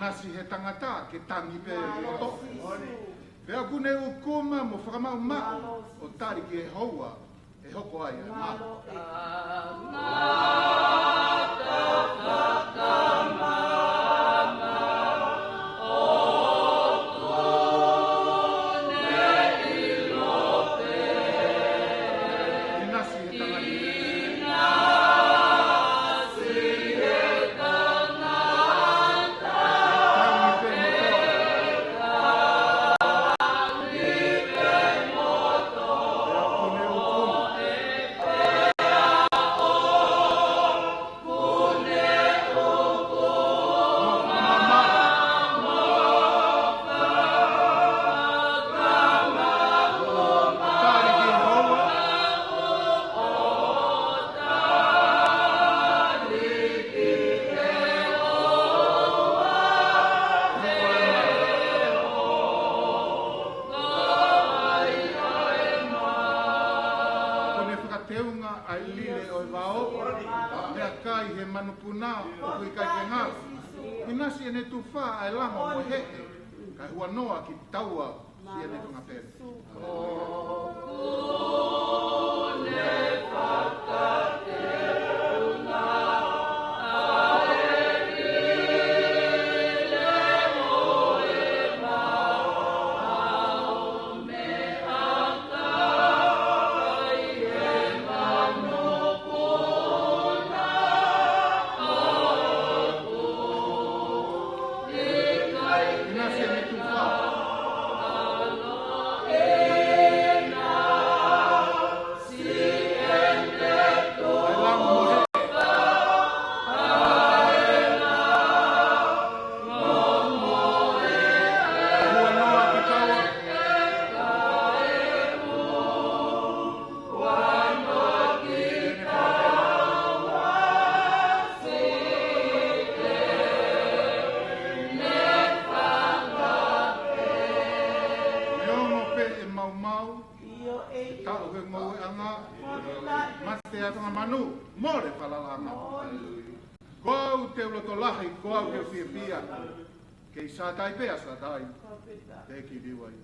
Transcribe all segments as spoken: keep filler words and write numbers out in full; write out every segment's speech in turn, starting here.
ʻInasi he tangata ke tangi pē ʻi loto. Pea ʻoku ne ʻukuma mo fakamaʻumaʻu ʻo tali ki he houa ʻe hoko ai ʻa e malo. ʻInasi he tangata. Ko ʻene fakateunga ʻa e lile ʻo e vao, meʻakai he manupuna ʻoku ʻikai ke ngalo. ʻInasi ʻene tufa ʻa e lango mo e heʻe, kae huanoa kitaua siʻene fanga pele. Neongo pē ʻe maumau, ʻe taʻu he ngoueʻanga, mate ʻa e fanga manu, mole falalaʻanga. Ko au te u loto lahi, ko au te u fiefia. Kei Sātai pē ʻa Sātai, te ki liu ai.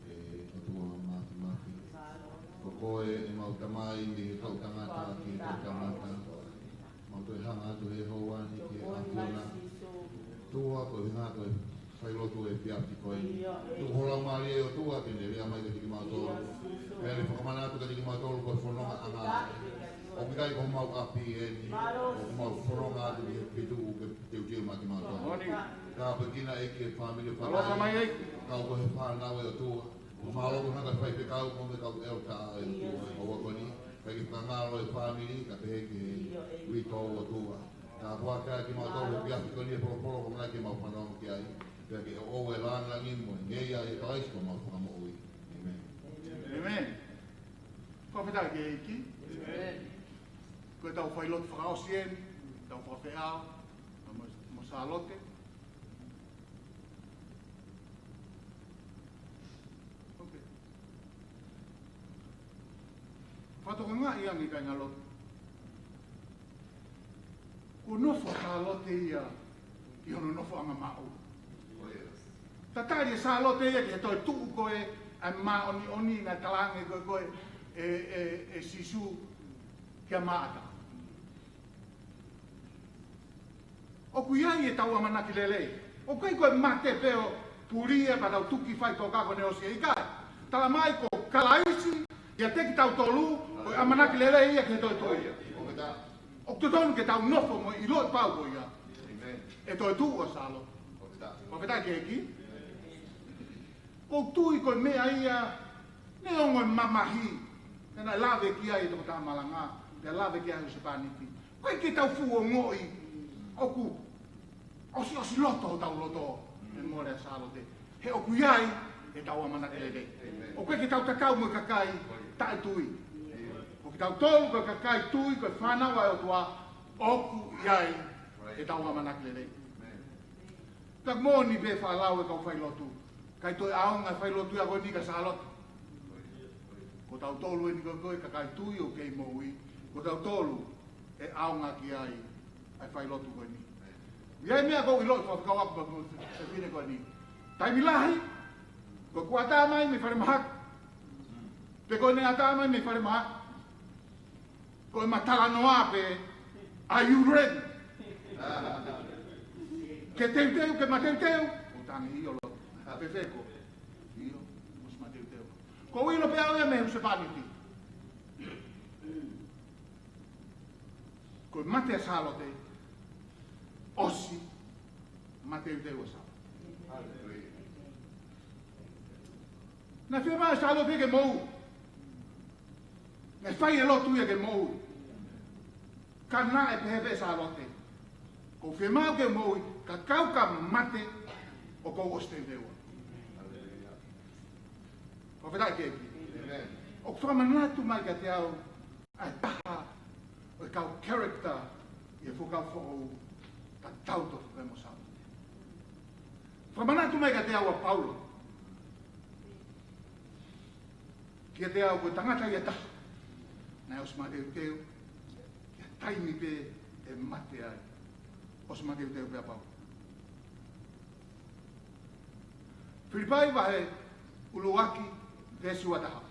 ʻE ʻOtua Māfimafi, ko koe ʻemau Tamai mei he toʻutangata ki he toʻutangata. Mau toe hanga atu he houa ni ki he ʻAfiona. ʻOtua, ko e ʻuhinga ko e failotu he efiafi ko eni. Tuku ho Laumālie ʻOtua ke ne lea mai kiate kimautolu. Pea ne fakamanatu kiate kimautolu ko e fonongaʻanga. ʻOku ʻikai ko homau ʻapi eni. ʻOku mau fononga atu ki he feituʻu ke teuteu mai kimautolu. Tāpuekina ʻEiki e fāmili ʻo Fakai. Kau ko e fānau ʻe ʻOtua. Mālō ko e ngaahi faifekau mo e kau ʻeleta ʻe ʻOtua ʻi he houa ko eni. Kae ke fakangalo e fāmili, kae pehē ki he uitou ʻOtua. Tāpuakiʻi kimautolu he efiafi ko eni e polopolo ko ena ke mau fanongo ki ai. Pea ke ʻoʻou e lāngilangi mo e ngeia ʻia Kalaisi ko homau Fakamoʻui. ʻĒmeni. ʻĒmeni. Fakafetaʻi ki he ʻEiki. ʻĒmeni. Ko ʻetau failotu fakaʻosi eni, tau fakafeʻao mo, mo Sālote. Okay. Fakatokangaʻi ange kāinga lotu. Kuo nofo Sālote ia ki hono nofoʻanga maʻu. Tatali ʻe Sālote ia ki he toetuʻu ko ē ʻa e māʻoniʻoni naʻe talaange ko ē ko ē. ʻe, ʻe, ʻe Sīsū kia Māʻata. ʻOku ʻi ai ʻetau ʻamanaki lelei. ʻOku ʻikai ko e mate pē ʻo puli ia pea tau tuki fai tō ka ko ʻene ʻosi, ʻikai. Talamai ko Kalaisi ʻiate kitautolu, ko e ʻamanaki lelei ia ki he toetuʻu. ʻOku totonu ke tau nofo mo e ʻiloʻi pau ko ia ʻe toetuʻu ʻa Sālote. Fakafetaʻi ki he ʻEiki. ʻOku ou tui ko e meʻa ia, neongo e mamahi, naʻe lave ki ai e tokotaha malanga, pea lave ki ai e husepāniti. ʻOku ʻikai ke tau fuʻu ongoʻi ʻoku ʻosiʻosi loto hotau loto ʻi he mole ʻa Sālote. He ʻoku ʻi ai ʻetau ʻamanaki lelei. ʻOku ʻikai ke tau tatau mo e kakai taʻetui. Ko kitautolu ko e kakai tui, ko e fānau ʻa e ʻOtua, ʻoku ʻi ai ʻetau ʻamanaki lelei. Ka moʻoni pē fālau e kau failotu. ʻIkai toe ʻaonga e failotu ia ko eni kia Sālote. Ko tautolu eni ko e, ko e kakai tui ʻoku kei moʻui. Ko tautolu ʻe ʻaonga ki ai ʻa e failotu ko eni. ʻI ai e meʻa ʻoku ou ʻiloʻi, fakafekau atu pea mo e fefine ko eni. Taimi lahi, ko ʻeku ʻatā mai mei falemahaki, pe ko ʻene ʻatā mai mei falemahaki, ko ʻema talanoa pē, "Are you ready?" Ke teuteu, ke mateuteu? ʻO tangi, ʻio Lord. Pea pehē ko, ʻio, ʻosi mateuteu. Ko e ʻilo pē ʻaʻaku ia mei he husepāniti, ko e mate ʻa Sālote, ʻosi mateuteu ʻa Sālote. Naʻe fiemaʻu ʻe Sālote ke moʻui. Naʻe fai e lotu ia ke moʻui. Ka naʻe pehē pē ʻe Sālote, ʻoku ou fiemaʻu ke moʻui, ka ʻoku ou mate, ʻoku ou ʻosi teuteu. Fakafetaʻi ki he ʻEiki. ʻOku fakamanatu mai kiate au ʻa e taha ʻo e kau character ʻi he Fuakava Foʻou, tatau tofu pē mo Sālote. Fakamanatu mai kiate au ʻa Paula, kiate au ko e tangata ia ʻe taha naʻe ʻosi mateuteu, ʻi he taimi pē ʻe mate ai, ʻosi mateuteu pē ʻa Paula. Filipai vahe ʻuluaki, veesi uataha.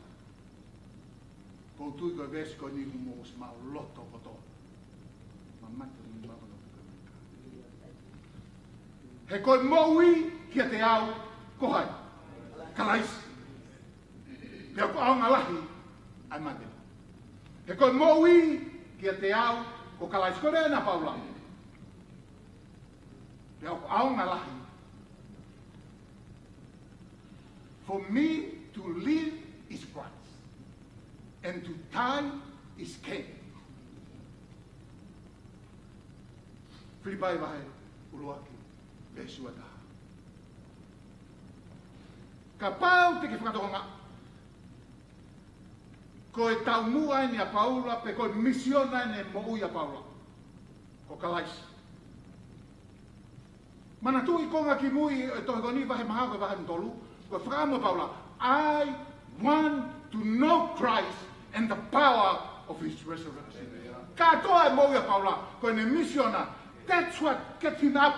ʻOku ou tui ko e veesi ko eni ʻoku mou ʻosi maʻu loto kotoa. Mamata ni mama no. He ko e moʻui kiate au ko hai? Kalaisi. Pea ʻoku ʻaonga lahi ʻa e mate. He ko e moʻui kiate au ko Kalaisi. Ko e lea ena ʻa Paula. Pea ʻoku ʻaonga lahi. For me to live is Christ, and to die is gain. Filipai vahe ʻuluaki, veesi uataha. Kapau te ke fakatokangaʻi ko e taumuʻa eni ʻa Paula, pe ko e misiona eni e moʻui ʻa Paula, ko Kalaisi. Manatuʻi konga kimui ʻo e tohi ko eni, vahe maha ko e vahe tolu, ko e fakaʻamu ʻa Paula, "I want to know Christ and the power of his resurrection." Kātoa e moʻui ʻa Paula, ko ʻene misiona, that's what gets him up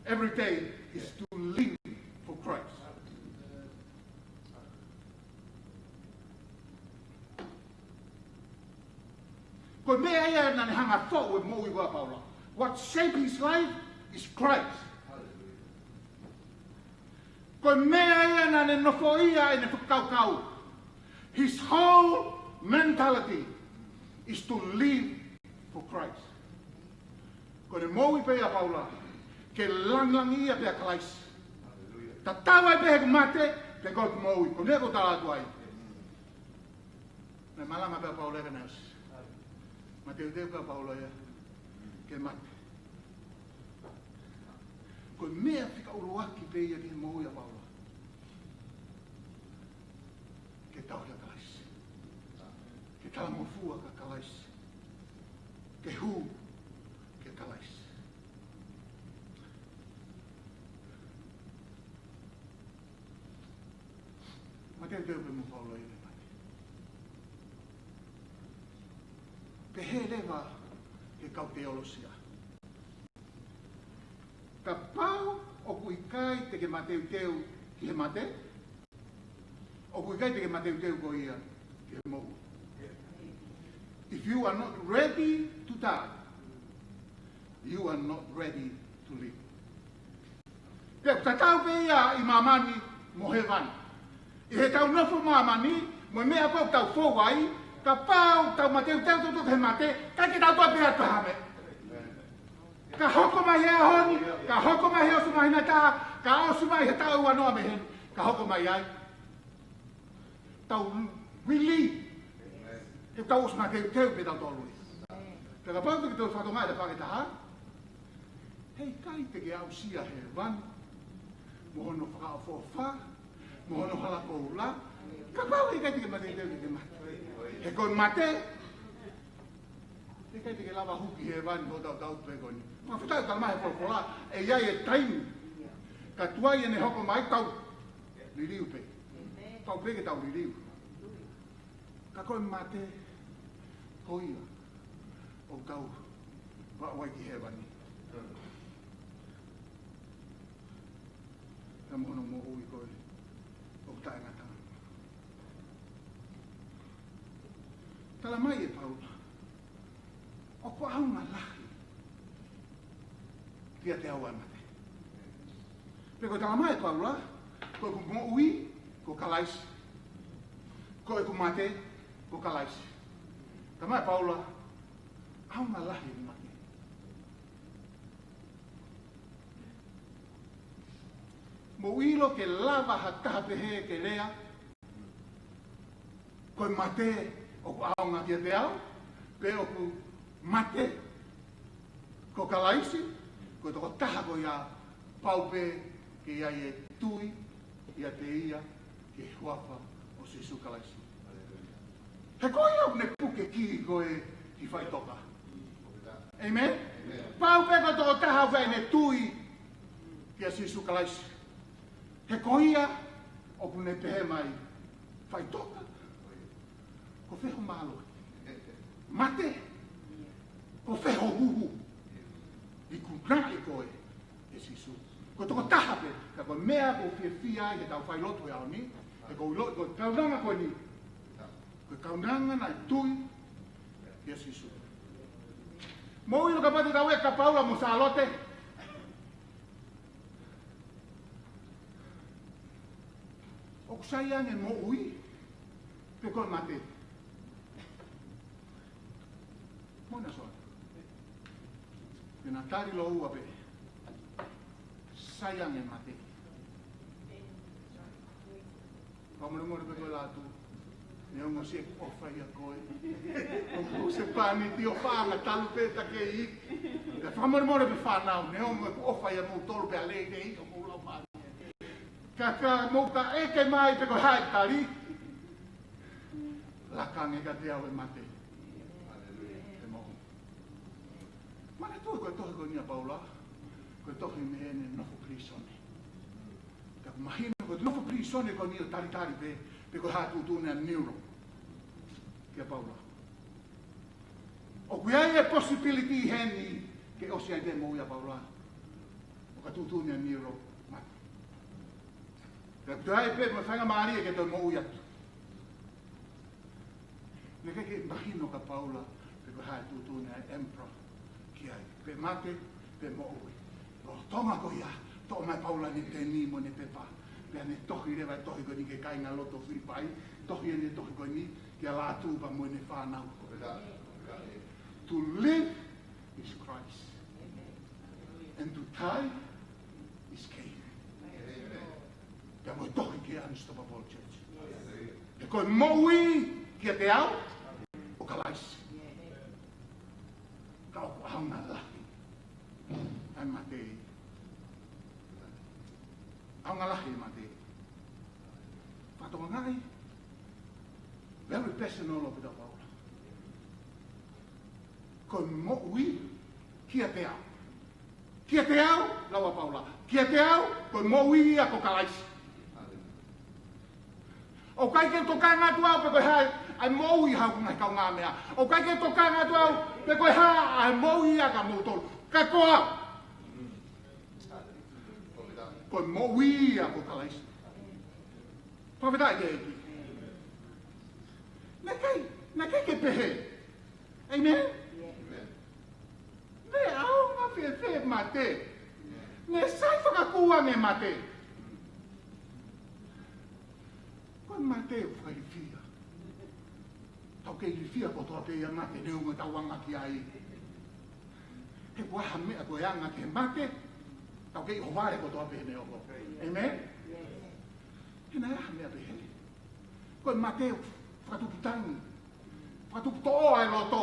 every day, is to live for Christ. Ko e meʻa ia naʻa ne hanga ʻo foʻu e moʻui ʻa Paula. What shaped his life is Christ. Ko e meʻa ia naʻa ne nofoʻia ʻene fakakaukau. His whole mentality is to live for Christ. Ko ʻene moʻui pē ʻa Paula, ke langilangiʻia pē ʻa Kalaisi. Tatau ai pē heʻeku mate, pe ko ʻeku moʻui. Ko e meʻa ʻoku ou tala atu ai. Naʻe malanga pē ʻa Paula ia ka naʻe ʻosi. Mateuteu pē ʻa Paula ia ke mate. Ko e meʻa fika ʻuluaki pē ia ki he moʻui ʻa Paula, ke tauhi ʻa Kalaisi. Ke talangofua kia Kalaisi. Ke hū kia Kalaisi. Mateuteu pē mo Paula ia ke mate. Pehē leva ʻe he kau teolosia, kapau ʻoku ʻikai te ke mateuteu ki he mate, ʻoku ʻikai te ke mateuteu koe ia ki he moʻui. If you are not ready to die, you are not ready to live. Pea ʻoku tatau pē ia ʻi māmani mo hēvani. ʻI heʻetau nofo māmani, mo e meʻa ko ē ʻoku tau fou ai, kapau ʻoku tau mateuteu tautolu ki he mate, ʻikai ke tau toe pehē atu ha meʻa. Ka hoko mai he ʻaho ni, ka hoko mai he ʻosi māhina ʻe taha, ka ʻosi mai he taʻu ua noa mei heni, ka hoko mai ai. Tau liliu. He tau ʻosi mateuteu pē tautolu. Pea kapau te ke toe fakatokangaʻi ʻa e fakataha, heʻikai te ke aʻusia hēvani mo hono fakaʻofoʻofa, mo hono hala koula, kapau heʻikai te ke mateuteu ke ke mate. He ko e mate, heʻikai te ke lava huki hēvani mo tautau pē ko eni. Fakafetaʻi, talamai ʻe he folofola, ʻe ʻi ai e taimi. Ka tuai ʻene hoko mai, tau liliu pē. Pau pē ke tau liliu. Ka ko e mate, ko ia ʻoku tau vaʻu ai ki hēvani. Ka mo hono moʻui ko ē ʻoku taʻengata. Talamai ʻe Paula, ʻoku ʻaonga lahi kiate au ʻa e mate. Pea ko e talamai ʻe Paula, ko ʻeku moʻui ko Kalaisi, ko ʻeku mate ko Kalaisi. Talamai ʻe Paula, ʻaonga lahi e mate. Mou ʻilo ke lava ha taha pehē ke lea, ko e mate ʻoku ʻaonga kiate au, pe ʻoku mate ko Kalaisi, ko e tokotaha ko ia pau pē ke ʻi ai e tui ʻiate ia ki he huafa ʻo Sīsū Kalaisi. He ko ia ʻoku ne puke kiʻi ko ē ki faʻitoka. ʻĒmeni? Pau pē ko e tokotaha ʻoku ʻi ai ʻene tui kia Sīsū Kalaisi. He ko ia ʻoku ne pehē mai, faʻitoka, ko fē ho mālohi? Mate, ko fē ho huhu? Ikunaʻi koe ʻe Sīsū. Ko e tokotaha pē, ka ko e meʻa ʻoku ou fiefia ai heʻetau failotu he ʻaho ni, he ʻoku ou ʻilo ko e kaunanga ko eni, ko e kaunanga naʻe tui kia Sīsū. Mou ʻilo kapau te tau ʻeke ʻa Paula mo Sālote, ʻoku sai ange moʻui pe ko e mate? Mou na soa. Pea na tali lōua pē, sai ange mate. Fakamolemole pē ko e lātū. Neongo siʻeku ʻofa ʻia koe. ʻOku se pani ti o fanga talu pē ta ke i. Pea fakamolemole pē fānau. Neongo ʻeku ʻofa ʻia moutolu pea lelei ʻoku mou lau mali. Ka ka mou ka ʻeke mai pe ko e hā e tali, laka ange kiate au e mate. Haleluia. He moʻui. Manatuʻi ko e tohi ko eni ʻa Paula, ko e tohi mei heʻene nofo pilīsone. Ka ʻoku mahino ko e nofo pilīsone ko eni ʻo talitali pē, pe ko e hā e tuʻutuʻuni ʻa Nero kia Paula. ʻOku ʻi ai e possibility heni ke ʻosi ai pē moʻui ʻa Paula. ʻO ka tuʻutuʻuni ʻa Nero, mate. Ka ʻoku ʻi ai pē mo e faingamālie ke toe moʻui atu. Naʻe ʻikai ke mahino kia Paula pe ko e hā e tuʻutuʻuni ʻa e emperor ki ai, pe mate, pe moʻui. Lolotonga ko ia, toʻo mai ʻe Paula ʻene peni mo ʻene pepa, pea ne tohi leva e tohi ko eni ki he kāingalotu Filipai, tohi ʻene tohi ko eni kia Lātū pea mo ʻene fānau. To live is Christ, and to die is gain. Pea mo e tohi ki he Unstoppable Church. He ko e moʻui kiate au, ko Kalaisi. Ka ʻoku ʻaonga lahi ʻa e mate. ʻAonga lahi e mate. Fakatokangaʻi, very personal ʻo Pita Paula. Ko e moʻui kiate au. Kiate au, lau ʻa Paula. Kiate au, ko e moʻui ia ko Kalaisi. ʻOku ʻikai ke tokanga atu au pe ko e hā ʻa e moʻui ʻa hoku ngaahi kaungāmeʻa. ʻOku ʻikai ke tokanga atu au pe ko e hā ʻa e moʻui ʻa kimoutolu. Ka ko au, ko e moʻui ia ko Kalaisi. Fakafetaʻi ki he ʻEiki. Naʻe ʻikai, naʻe ʻikai ke pehē. Amen? Amen. Naʻe ʻaonga fēfē mate? Naʻe sai fakakuonga e mate. Ko e mate ʻoku fakailifia. Tau kei ilifia kotoa pē ia mate neongo ʻetau anga ki ai. He ko e hā e meʻa ko e anga ki he mate, tau kei ʻohovale kotoa pē heʻene hoko. Amen? He naʻe ʻi ai ha meʻa pehē. Ko e mate ʻoku fakatupu tangi, fakatupu toʻoa e loto.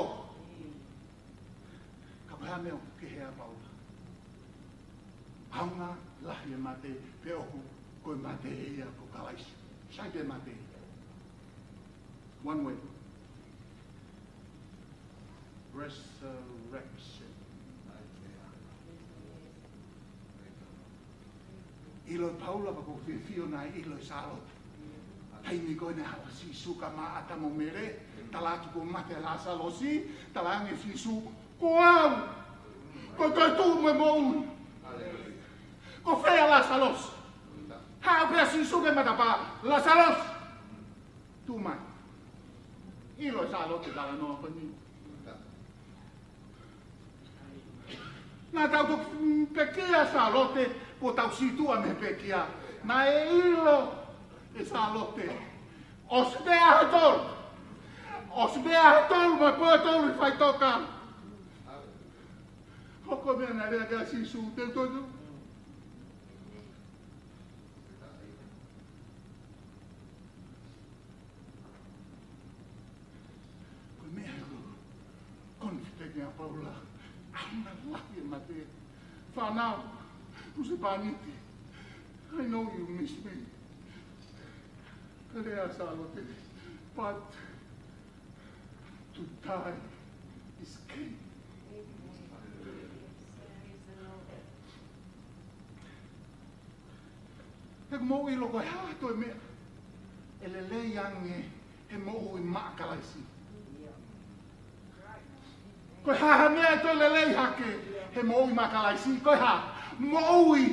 Ka ko e hā e meʻa ʻoku kehe ai ʻa Paula? ʻAonga lahi e mate, pea ʻoku, ko e mate ia ko Kalaisi. Sai pē mate. One way. Resurrection. ʻIlo ʻe Paula, pea ʻoku ou fiefia naʻe ʻilo ʻe Sālote. Taimi ko ē naʻe haʻu ai ʻa Sīsū ka maʻata mo Mele, tala atu kuo mate ʻa Lāsalosi, talaange ʻe Sīsū, ko au, ko e toetuʻu mo e moʻui. Ko fē ʻa Lāsalosi? Haʻu pē ʻa Sīsū ki he matapā, Lāsalosi, tuʻu mai. ʻIlo ʻe Sālote e talanoa ko eni. Naʻa tau toki pekia ʻa Sālote, kuo tau sītuʻa mei he pekia. Naʻe ʻilo ʻe Sālote. ʻOsi pē ʻaho ʻe tolu. ʻOsi pē ʻaho ʻe tolu, mo e pō ʻe tolu ʻi faʻitoka. Hoko e meʻa naʻe lea ki ai ʻa Sīsū, te u toetuʻu. Ko e meʻa ia ʻoku confident ai ʻa Paula, ʻaonga lahi e mate. Fānau, husepāniti, I know you miss me. Ka lea ʻa Sālote, but to die is gain. He ʻoku mou ʻilo ko e hā ha toe meʻa ʻe lelei ange he moʻui maʻa Kalaisi? Ko e hā ha meʻa ʻe toe lelei hake he moʻui maʻa Kalaisi? Ko e hā? Moʻui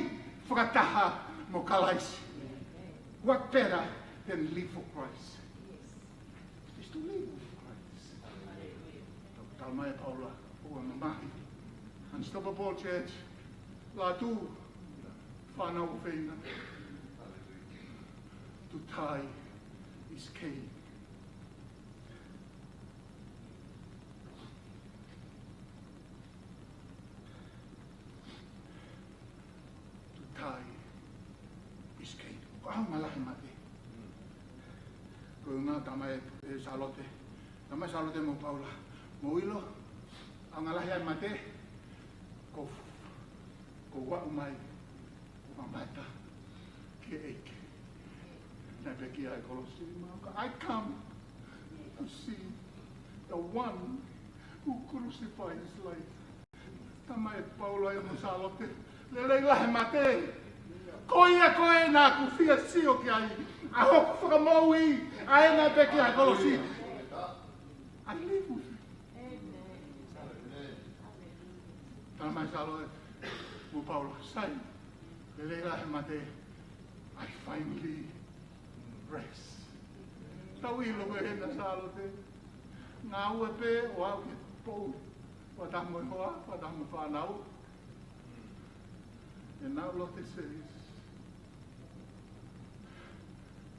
fakataha mo Kalaisi. What better than live for Christ? Is to live with Christ. Tau, tau mai Paula, ʻoua mamahi. Unstoppable church, lātū, fānau ʻofeina. To die is gain. To die is gain. Ko e ʻaonga lahi e mate. Ko e ʻuhinga tala mai ʻe Sālote. Tala mai ʻe Sālote mo Paula. Mou ʻilo, ʻaonga lahi e mate. Ko, ko u aʻu mai, ko u mamata ki he ʻEiki. Naʻe pekia he kolosi, ma, I come to see the one who crucified his life. Tala mai ʻe Paula ia mo Sālote, lelei lahi e mate. Ko ia ko ē naʻa ku fie sio ki ai, ʻa hoku Fakamoʻui, ʻa ē naʻe pekia he kolosi. I live with him. Tala mai ʻe Sālote mo Paula, sai, lelei lahi e mate. I finally rest. Tau ʻilo ko e hā ʻa Sālote. Ngāue pē ʻo aʻu ki he poʻuli. Fakataha mo e hoa, fakataha mo e fānau. And now Lote says,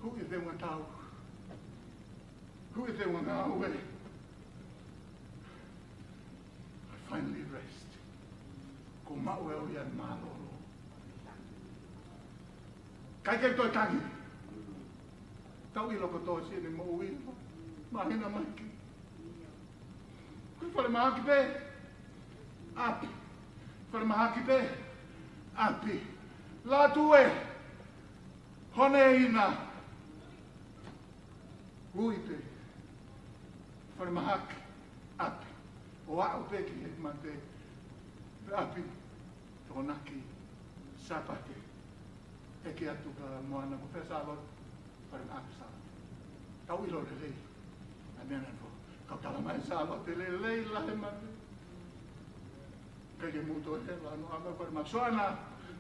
who is the one tau? Who is the one ngāue? I finally rest. Kuo u maʻu ʻe au ia e mālōlō. ʻIkai ke toe tangi. Tau ʻilo kotoa siʻene moʻui. Māhina mai ki. Ko e falemahaki pē. ʻApi. Falemahaki pē. ʻApi. Lātū ē. Honeina. Ui pē. Falemahaki. ʻApi. ʻO aʻu pē ki he mate. Pē ʻapi. Tokonaki. Sāpate. ʻEke atu kia Moana ko fē ʻa Sālote. Falemahaki ʻa Sālote. Tau ʻilo lelei ʻa e meʻa naʻe fo. Ka tala mai ʻe Sālote, lelei lahi e mate. ʻIkai ke mou toe hela hono ʻave au, falemahaki. Soana,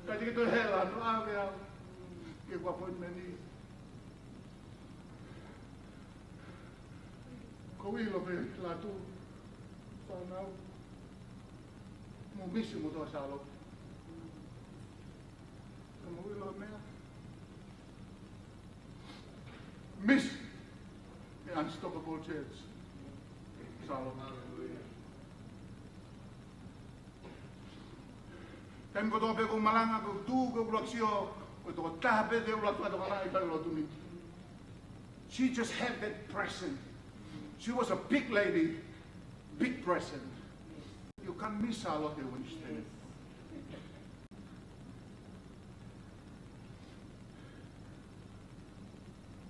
ʻikai te ke toe hela hono ʻave au ki heʻeku appointment ni. Mou ʻilo pē, Lātū, fānau, mou misi moutolu ʻa Sālote. Ka mou ʻilo e meʻa, misi e Unstoppable Church Sālote. Taimi kotoa pē ʻoku ou malanga, ʻoku ou tuʻu, ʻoku ou ʻuluaki sio, ko e tokotaha pē te u ʻuluaki fakatokangaʻi ʻi he lotu ni. She just had that presence. She was a big lady, big presence. You can't miss Sālote when you stand.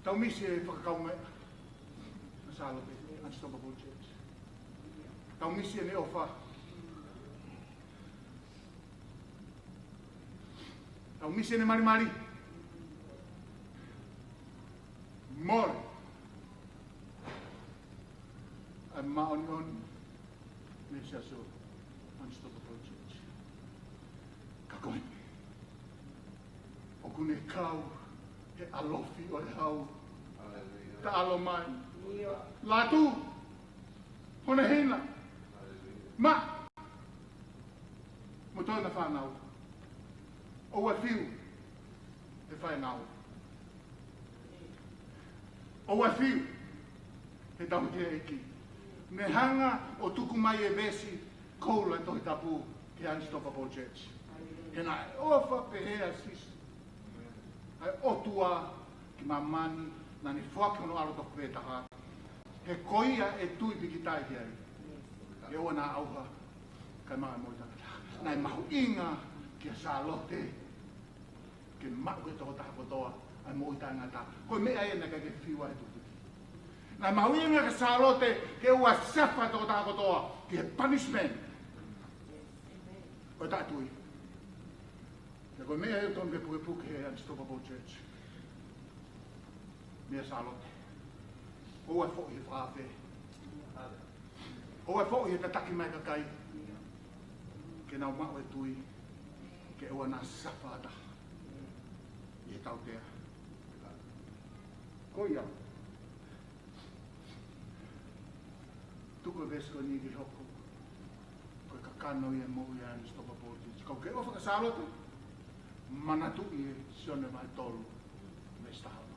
Tau misi e fakakaumeʻa ʻa Sālote, Unstoppable Church. Tau misi ʻene ʻofa. Tau misi ʻene malimali. Mole ʻa e māʻoniʻoni mei he Siasi ʻo e Unstoppable Church. Ka ko eni, ʻoku ne kau he ʻalofi ʻo e hau. Hallelujah. Taʻalo mai. Lātū, Honahina, Maʻa, mo e toenga fānau. ʻOua ʻe fiu he faingāue. ʻOua ʻe fiu he tauhi ʻa e ʻEiki. Ne hanga ʻo tuku mai e veesi koula ʻo e Tohi Tapu ki he Unstoppable Church. He naʻe ʻofa pehē ʻa Sīsū, ʻa e ʻOtua ki māmani, naʻa ne foaki hono ʻAlo tofu pē taha, he ko ia ʻe tui pīkitai ki ai, ʻe ʻoua naʻa ʻauha, kae maʻu e moʻui taʻengata. Naʻe mahuʻinga kia Sālote ke maʻu ʻe he tokotaha kotoa ʻa e moʻui taʻengata. Ko e meʻa ia naʻe ʻikai ke fiu ai e tutuki. Naʻe mahuʻinga kia Sālote ke ʻoua ʻe suffer e tokotaha kotoa ki he punishment ʻo e taʻetui. Pea ko e meʻa ia ʻoku totonu ke pukepuke ʻe he Unstoppable Church meia Sālote. ʻOua ʻe foʻi he fakaafe. ʻOua ʻe foʻi he tataki mai e kakai ke nau maʻu e tui, ke ʻoua naʻa suffer ha taha ʻi he tautea. Ko ia, tuku e veesi ko eni ke hoko ko e kakano ia e moʻui ʻa e Unstoppable Church. Kapau ʻoku ke ʻofa kia Sālote, manatuʻi e Sione vahe tolu, veesi taha ono.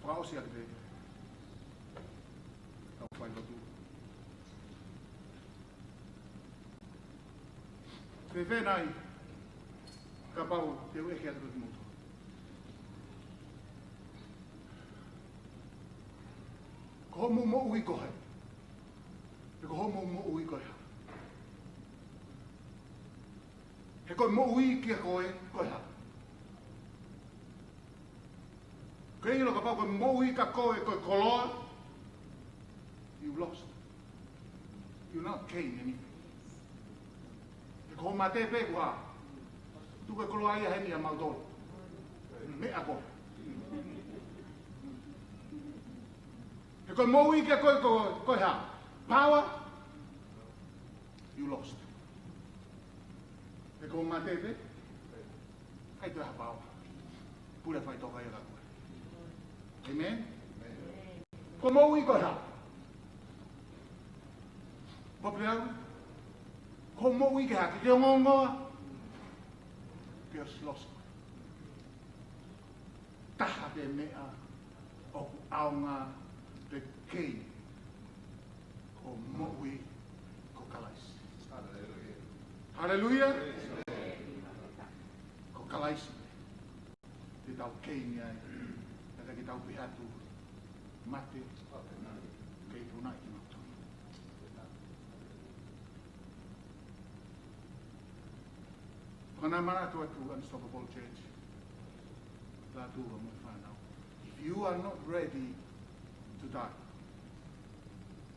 Fakaʻosi ʻaki pē ʻetau failotu. Fēfē nai kapau te u ʻeke atu kiate kimoutolu, ko hoʻomou moʻui ko hai? Pe ko hoʻomou moʻui ko e hā? He ko e moʻui kia koe, ko e hā? Ke ʻilo, kapau ko e moʻui kia koe ko e koloa, you lost. You not gain anything. He ko hoʻo mate pē kuo hā? Tuku e koloa ia heni ʻa mautolu. Meʻa koe. He ko e moʻui kia koe ko, ko e hā? Power, you lost. He ko hoʻo mate pē, ʻikai toe ha power. Pule faʻitoka ia kia koe. Amen? Ko e moʻui ko e hā? Papi au, ko e moʻui ke hā? Ke ke ongoongoa ke ʻosi lost. Taha pē meʻa ʻoku ʻaonga pe kei, ko e moʻui ko Kalaisi. Haleluia. Haleluia. Ko Kalaisi te tau gain ai, ʻikai ke tau pehē atu, mate, kei punaʻi kimautolu. Ko ʻena manatu atu Unstoppable Church, Lātū mo e fānau. If you are not ready to die,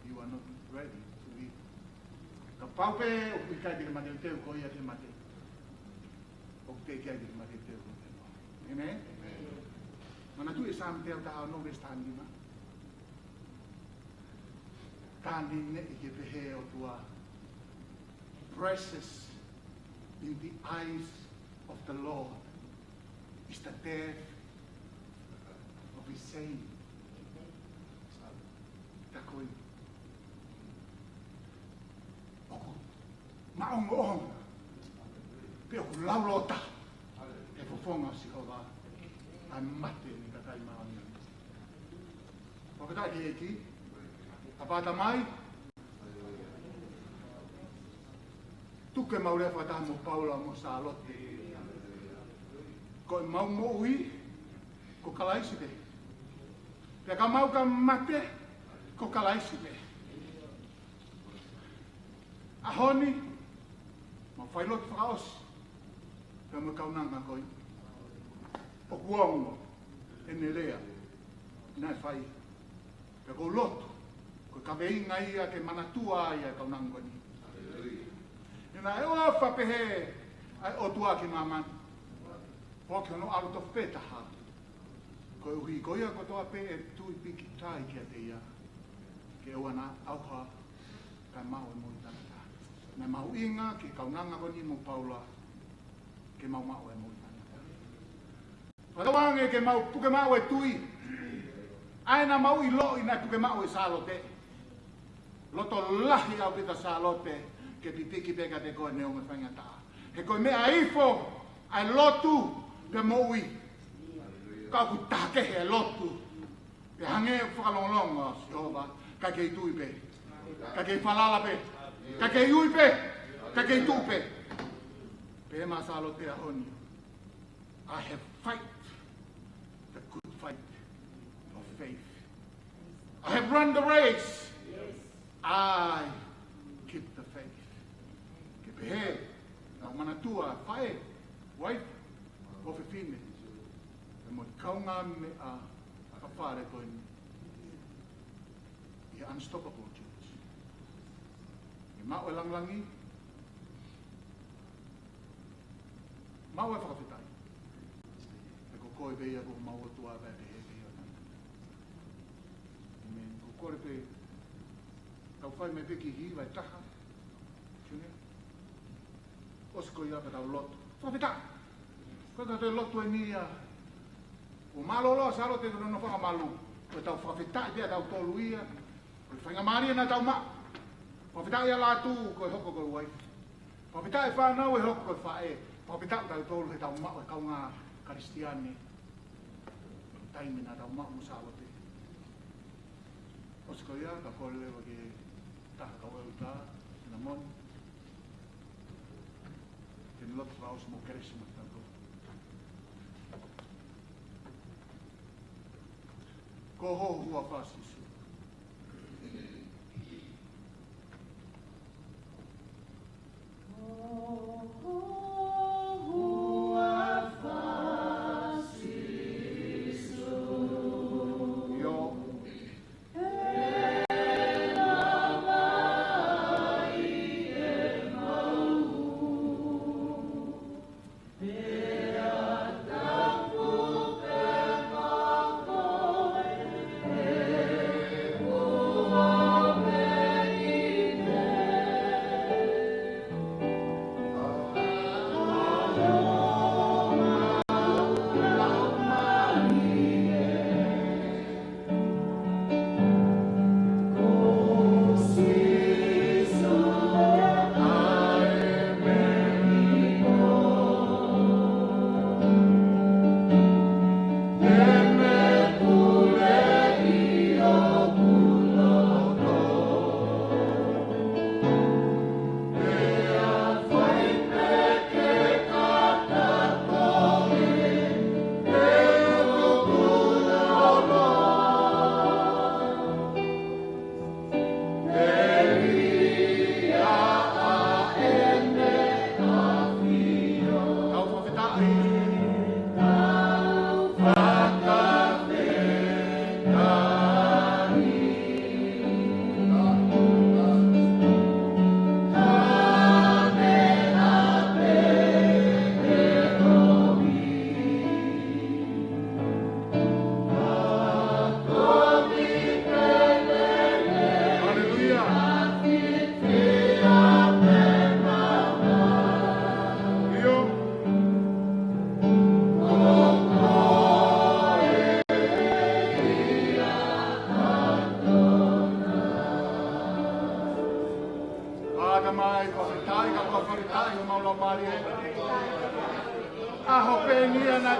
you are not ready to live. Kapau pē ʻoku ʻikai te ke mateuteu, ko ia te mate. ʻOku teʻeki ai te ke mateuteu, ko ia te mate. Amen? Amen. Manatuʻi e Saame teau taha ono veesi taha nima. Taha nima ʻi he pehē ʻe he ʻOtua, precious In the eyes of the Lord is the death of his saint. Tā ko ē. ʻOku maʻongoʻonga, pe ʻoku laulōtaha he fofonga ʻo Sihova ʻa e mate ʻo e kakai māʻoniʻoni. Fakafetaʻi ki he ʻEiki. ʻApā Tamai, tuku ke mau lea fakataha mo Paula mo Sālote. Ko ʻemau moʻui, ko Kalaisi pē. Pea ka mau ka mate, ko Kalaisi pē. ʻAho ni, mau fai lotu fakaʻosi pea mo e kaunanga ko ē. ʻOku ongo ʻene lea naʻe fai. Pea ʻoku ou lotu ko e kaveinga ia ke manatua ai ʻa e kaunanga ko eni. He naʻe ʻofa pehē ʻa e ʻOtua ki māmani, ʻo ki hono ʻAlo tofu pē taha, koeʻuhi ko ia kotoa pē ʻe tui pīkitai kiate ia, ke ʻoua naʻa ʻauha, kae maʻu e moʻui taʻengata. Naʻe mahuʻinga ki he kaunanga ko eni mo Paula ke mau maʻu e moʻui taʻengata. Fakatauange ke mau puke maʻu e tui, ʻa ia naʻa mau ʻiloʻi naʻe puke maʻu ʻe Sālote. Loto lahi ʻaupito Sālote ke pipiki pē kiate koe neongo e faingataʻa. He ko e meʻa ifo ʻa e lotu pea moʻui. Ka ʻoku taha kehe e lotu, pea hangē ʻoku fakalongolongo ʻa Sihova, ka kei tui pē, ka kei falala pē, ka kei ui pē, ka kei tuʻu pē. Pehē mai ʻa Sālote he ʻaho ni, I have fight the good fight of faith. I have run the race. I keep the faith. Ke pehē, nau manatua, faʻē, uaifi, ʻofefine, pea mo e kaungāmeʻa fakafale ko eni, ʻi he unstoppable church. ʻI he maʻu e langilangi, maʻu e fakafetaʻi. He ko koe pē ia ko homau ʻOtua pē, pehē pē ia. ʻĒmeni. Ko e kole pē, tau fai mai pē ki he hiva ʻe taha. Junior. ʻOsi ko ia ka tau lotu. Fakafetaʻi. Ko e ka te lotu eni ia. ʻOku mālōlō ʻa Sālote ko hono fakamalu. Ko ʻetau fakafetaʻi pē ʻa tautolu ia. Ko e faingamālie naʻa tau maʻu. Fakafetaʻi ʻa Lātū ko e hoko ko e uaifi. Fakafetaʻi e fānau ʻe hoko ko e faʻē. Fakafetaʻi tautolu he tau maʻu e kaungā Kalisitiane. Taimi naʻa tau maʻu mo Sālote. ʻOsi ko ia, ka kole leva ki he taha kau ʻeleta, ʻi he moni. Ke ne lotu fakaʻosi mo kelesi mo tautolu. Ko ho huafa Sīsū.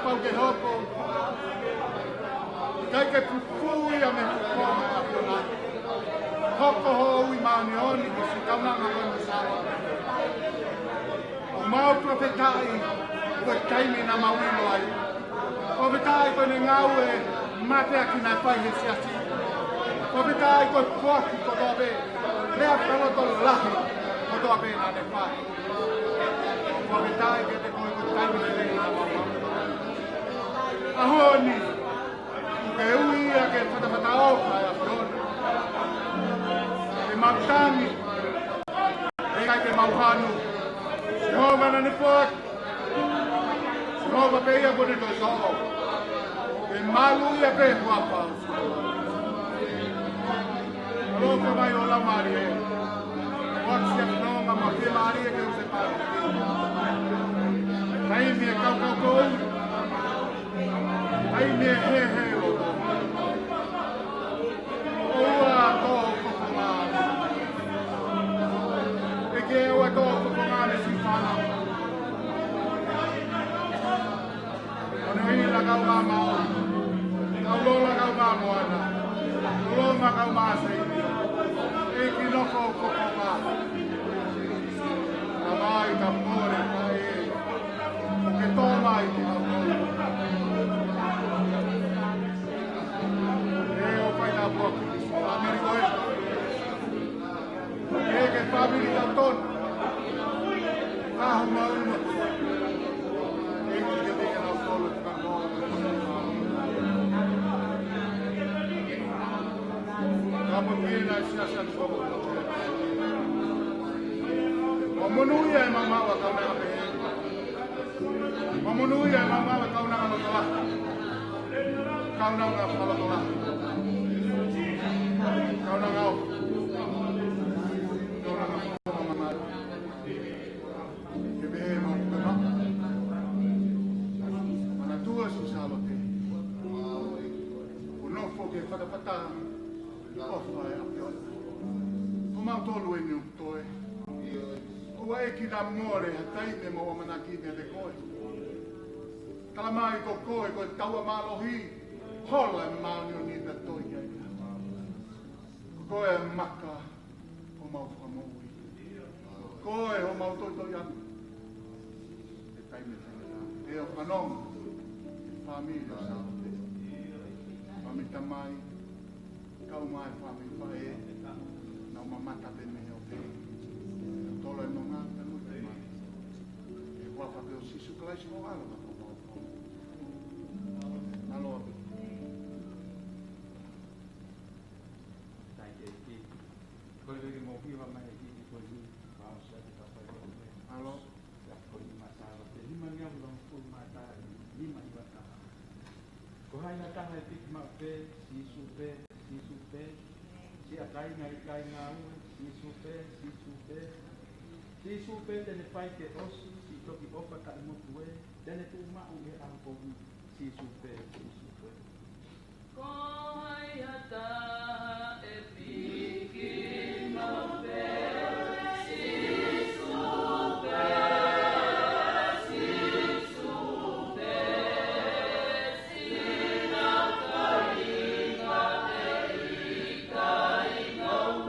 Pau ke hoko, ʻikai ke pupū ia mei he konga ʻo e ʻAfiona. Hoko hoʻo ui māʻoniʻoni ki he siʻi kaunanga ko eni ʻo Sālote. ʻOku mau fakafetaʻi ko e taimi naʻa mau ʻilo ai. Fakafetaʻi ko ʻene ngāue mateaki naʻe fai he siasi. Fakafetaʻi ko e foaki kotoa pē, lea fakalotolahi kotoa pē naʻa ne fai. Fakafetaʻi kiate koe ko e taimi lelei naʻa mau maʻu. ʻAho ni, ʻoku ke ui ia ke fatafata ʻofa ʻa e ʻAfiona. Ke mau tangi, ʻikai ke mau hanu. Sihova naʻa ne foaki. Sihova pē ia kuo ne toʻo. Ke malu ia pē he huafa ʻo Sihova. ʻAlofa mai ʻo Laumālie. ʻOatu siʻa fononga mo e fiemālie ke u se pālo. Taimi ʻe kaukau koe. Taimi ʻe hehelo. ʻOua ʻe tō fofonga. ʻEiki, ʻoua ʻe tō fofonga mei siʻi fānau. ʻOno ila kau mā maʻu. Kau lola kau mā moana. Lolonga kau mā seini. ʻEiki, nofo fofonga. Ka mai ka mole ka e. Ke tō mai ki ʻaupito. ʻE ʻo fai na poki. Ameriko e. ʻE ke fāmili tau tonu. Ka ho mau no. ʻEiki ke peke na solo ka mo. Ka mo pena siasa ni solo. Mo monūʻia e maumau ʻa e kaunanga pehē. Mo monūʻia e maumau ʻa e kaunanga lotolahi. Kaunanga fakalotolahi. Kaunanga ʻo. Kaunanga fakamamahi. Ke pehē mau kama. Manatua siʻi Sālote. ʻO nofo ke fatafata ʻofa ʻa e ʻAfiona. Ko mautolu eni ʻoku toe. ʻOua ʻe kina mole ha taimi ʻemau ʻamanaki meiate koe. Tala mai ko koe, ko e taua mālohi, hola e māʻoniʻoni pea toe ia ia. Ko koe e maka, ko homau fakamoʻui. Ko e homau toitoiʻanga. He taimi ʻe taha. ʻE ʻo fanongo, fāmili ʻo Sālote. Fāmili tamai, kau mai fāmili faʻē, nau mamata pē mei he ʻope. Tolo e nonga, tanu te mai. ʻI he huafa pē ʻo Sīsū Kalaisi mo ʻAlo ka ko mau. Mālō. Taʻe keiki. Ko e veke mo hiva mai he kiki ko ni, pao sa te kapai ko ni. Mālō. Ko ni mā Sālote, nima ngeau longifulu mā taha, nima hiva taha. Ko hai ha taha ʻe piki maʻu pē, Sīsū pē, Sīsū pē. Siʻa kāinga ʻikai ngāue, Sīsū pē, Sīsū pē. Sīsū pē te ne fai ke ʻosi, siʻi toki ʻofa taʻemotu ē, te ne tuʻu maʻu ʻi he ʻaho kovi, Sīsū pē, Sīsū pē. Ko hai ha taha ʻe piki maʻu pē, Sīsū pē, Sīsū pē, sina kāinga ʻe ʻikai ngāue, Sīsū pē, Sīsū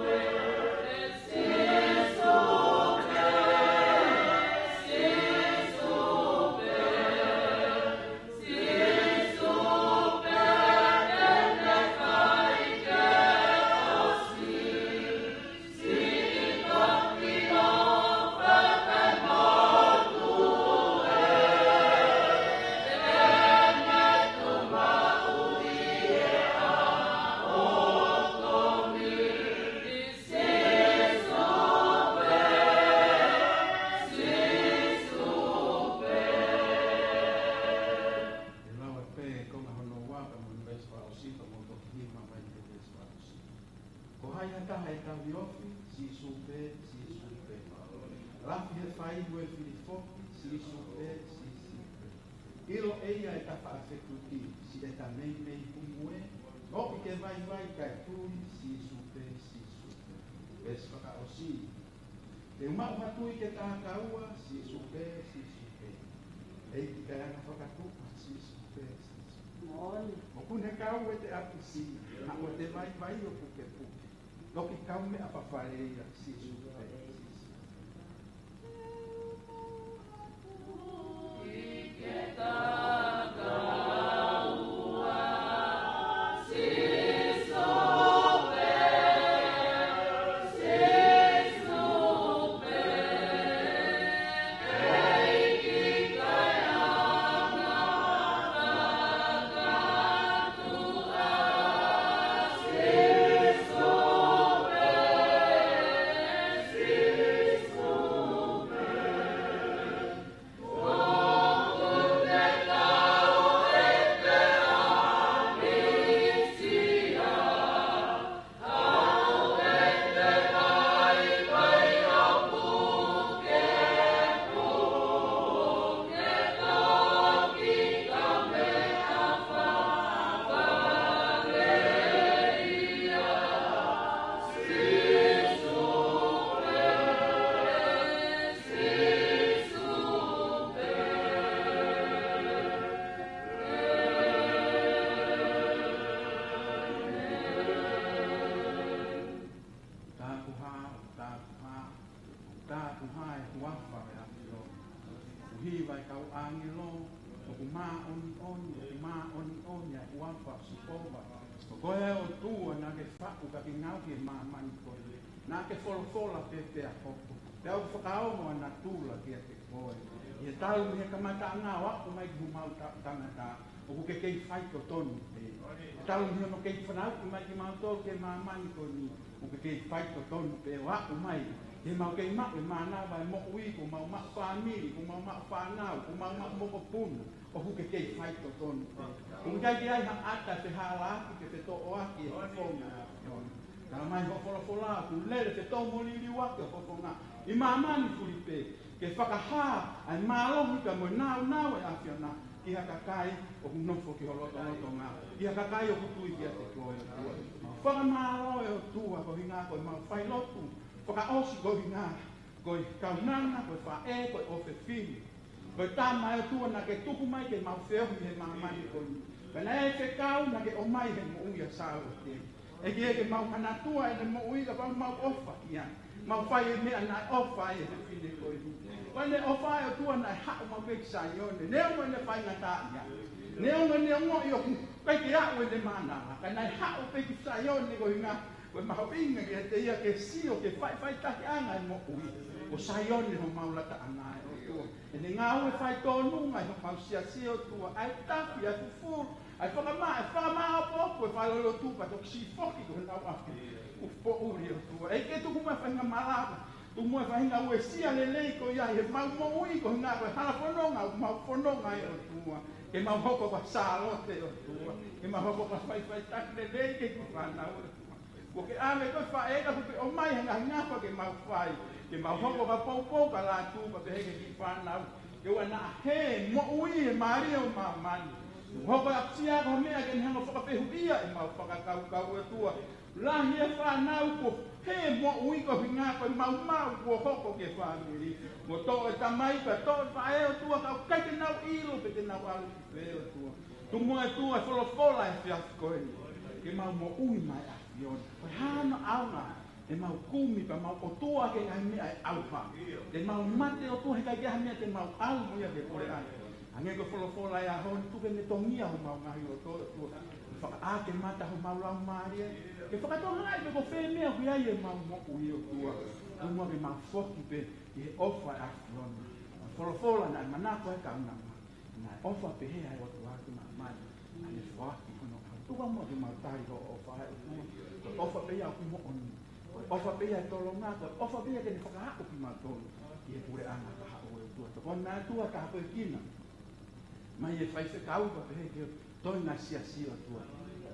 pē. Sīsū pē, Sīsū pē. ʻE lau pē konga hono ua pea mo e veesi fakaʻosi pea mo e toki nima mai ki he veesi fakaʻosi. Ko hai ha taha ʻe tauhi ofi, Sīsū pē, Sīsū pē. Lafi he fai mo e fili foki, Sīsū pē, Sīsū pē. ʻIlo ʻe ia ʻeta faʻa fekuki, siʻeta meimei humu ē, ʻoku ke vaivai kae tui, Sīsū pē, Sīsū pē. Veesi fakaʻosi. Te u maʻu ha tui ke tā kaua, Sīsū pē, Sīsū pē. ʻEiki kae anga fakatuʻa, Sīsū pē, Sīsū. ʻOku ne kau ʻi he ʻapisi, naʻa ko e vaivai ʻo pukepuke. Toki kau meʻa fafale ia, Sīsū pē, Sīsū. Tāpuhā, ʻoku tāpuhā, ʻoku tāpuhā e huafa ʻo e ʻAfiona. ʻOku hiva e kau ʻāngelo, ʻoku māʻoniʻoni, ʻoku māʻoniʻoni ʻa e huafa ʻo Sihova. Ko koe ʻOtua naʻa ke faʻu ka ke ngaohi e māmani ko eni. Naʻa ke folofola pē pea hoko. Pea ʻoku fakaongo ʻa natula kiate koe. ʻI he talu mei he kamataʻanga ʻo aʻu mai ki homau taʻu tangata, ʻoku ke kei faitotonu pē. Talu mei hono kei fanauʻi mai kimautolu ki he māmani ko eni, ʻoku ke kei faitotonu pē ʻo aʻu mai ke mau kei maʻu e mānava e moʻui, kuo mau maʻu fāmili, kuo mau maʻu fānau, kuo mau maʻu mokopuna, ʻoku ke kei faitotonu pē. ʻOku ʻikai ke ʻi ai ha ʻata ʻe fehālaaki pe fetoʻoaki e fofonga ʻo e ʻAfiona. Talamai ʻe hoʻo folofola, ʻoku lele fetōmoliliuaki ho fofonga ʻi māmani fulipē, ke fakahā ʻa e mālohi pea mo e nāunau ʻo e ʻAfiona ki ha kakai ʻoku nofo ki ho lotolotonga, ki ha kakai ʻoku tui kiate koe ʻOtua. Fakamālō ʻe ʻOtua koeʻuhinga ko ʻemau failotu fakaʻosi koeʻuhinga ko e kaunanga, ko e faʻē, ko e ʻofefine, ko e tama ʻe ʻOtua naʻa ke tuku mai ke mau feohi he māmani ko eni. Pea naʻe fekau naʻa ke ʻomai he moʻui ʻa Sālote. ʻEiki, ke mau manatua ʻene moʻui, kapau ʻoku mau ʻofa ki ai, mau fai e meʻa naʻe ʻofa ai e fefine ko eni. Ko ʻene ʻofa ʻe ʻOtua naʻe haʻu maʻu pē ki Saione, neongo ʻene faingataʻaʻia, neongo ʻene ongoʻi ʻoku ʻikai ke aʻu ʻene mānava, ka naʻe haʻu pē ki Saione koeʻuhinga ko e mahuʻinga kiate ia ke sio ki he faʻifaʻitakiʻanga e moʻui. Ko Saione homau lataʻanga ʻe ʻOtua. ʻEne ngāue faitōnunga ʻi homau siasi ʻOtua, ʻa e tafi, ʻa e fufulu, ʻa e fakamaʻa, ʻa e fakamāʻopoʻopo e falelotu pea toki siʻi foki ki honau ʻapi kuo poʻuli ʻOtua. ʻEiki, tuku mai e faʻahinga malava, tuku mai e faʻahinga uesia lelei ko ia ʻi heʻemau moʻui, koeʻuhinga ko e hala fononga ʻoku mau fononga ai ʻOtua. Ke mau hoko ko Sālote ʻOtua. Ke mau hoko ko e faʻifaʻitaki lelei ki heʻeku fānau ʻOtua. Kuo ke ʻave ko e faʻē ka kuo ke ʻomai he ngaahi ngafa ke mau fai. Ke mau hoko ko e poupou, ko e lātū, pea pehē ki he kiʻi fānau. Ke ʻoua naʻa hē moʻui he mālie ʻo māmani. Kuo hoko ʻa e ʻapisia ko ha meʻa ke ne hanga ʻo fakafehuʻia ʻemau fakakaukau ʻOtua. Lahi e fānau kuo hē moʻui koeʻuhinga ko e maumau kuo hoko ki he fāmili. Kuo toʻo e tamai pea toʻo e faʻē ʻOtua, ka ʻoku ʻikai ke nau ʻilo pe te nau ʻalu ki fē ʻOtua. Tuku muʻa ʻOtua e folofola he efiafi ko eni, ke mau moʻui maʻa e ʻAfiona. Ko e hā hano ʻaonga te mau kumi pea mau ʻotua ki he ngaahi meʻa ʻe ʻauha? Te mau mate ʻOtua he ʻikai ke ʻi ai ha meʻa te mau ʻalu mo ia ki he puleʻanga. Hangē ko e folofola he ʻaho ni, tuku ke ne tongia homau ngaahi loto ʻOtua. Fakaʻā ke mata homau laumālie, ke fakatokangaʻi pe ko fē meʻa ʻoku ʻi ai ʻemau moʻui ʻOtua. Tuku muʻa ke mau foki pē ʻi he ʻofa ʻa e ʻAfiona. Folofola naʻe manako e kaunanga. Naʻe ʻofa pehē ʻa e ʻOtua ki māmani, naʻa ne foaki hono ʻAlo. Tuku muʻa ke mau tali hoʻo ʻofa ʻe ʻOtua. Ko e ʻofa pē ia ʻoku moʻoni. Ko e ʻofa pē ia ʻe tolonga, ko e ʻofa pē ia ke ne fakaaʻu kimautolu ki he puleʻanga kahaʻu ʻo e ʻOtua. Tokoni mai ʻOtua, tāpuekina mai e faifekau pea pehē ki he toenga siasi ʻOtua.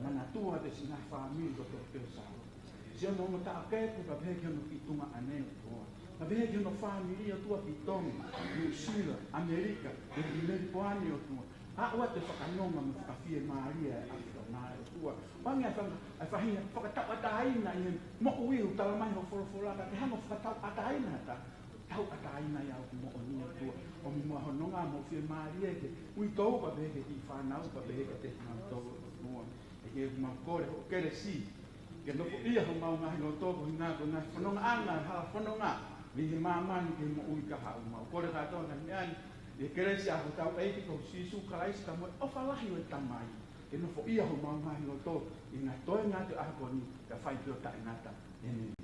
Manatua pē siʻi ngaahi fāmili kotoa pē ʻo Sālote. Siʻono ongo taʻokeeku pea pehē ki hono kiʻi tuongaʻane ʻOtua. Pea pehē ki hono fāmili ʻOtua ki Tonga, Nuʻusila, ʻAmelika, pea ki Melipoane ʻOtua. Aʻu atu e fakanonga mo e fakafiemālie ʻa e ʻAfiona ʻOtua. Hangē ʻa e fanga, ʻa e faʻahinga fakatauʻatāina ʻi he moʻui ʻoku talamai ʻe hoʻo folofola ka te hanga ʻo fakatauʻatāina atu. ʻAuʻatāina ʻi hoʻo moʻoni ʻOtua, ʻomi muʻa ho nonga mo e fiemālie ke uitou pea pehē ki he fānau pea pehē kiate kinautolu ʻOtua. ʻEiki, ʻoku mau kole hoʻo kelesi ke nofoʻia homau ngaahi loto, ko e ʻuhinga ko e ngaahi fonongaʻanga ʻa e hala fononga ʻi he māmani ki he moʻui kahaʻu. Mau kole kātoa ngaahi meʻa ni ʻi he kelesi ʻa hotau ʻEiki ko Sīsū Kalaisi pea mo e ʻofa lahi ʻo e Tamai, ke nofoʻia homau ngaahi loto ʻi he ngaahi toenga ʻo e ʻaho ko eni, kae fai pē ʻo taʻengata. ʻĒmeni.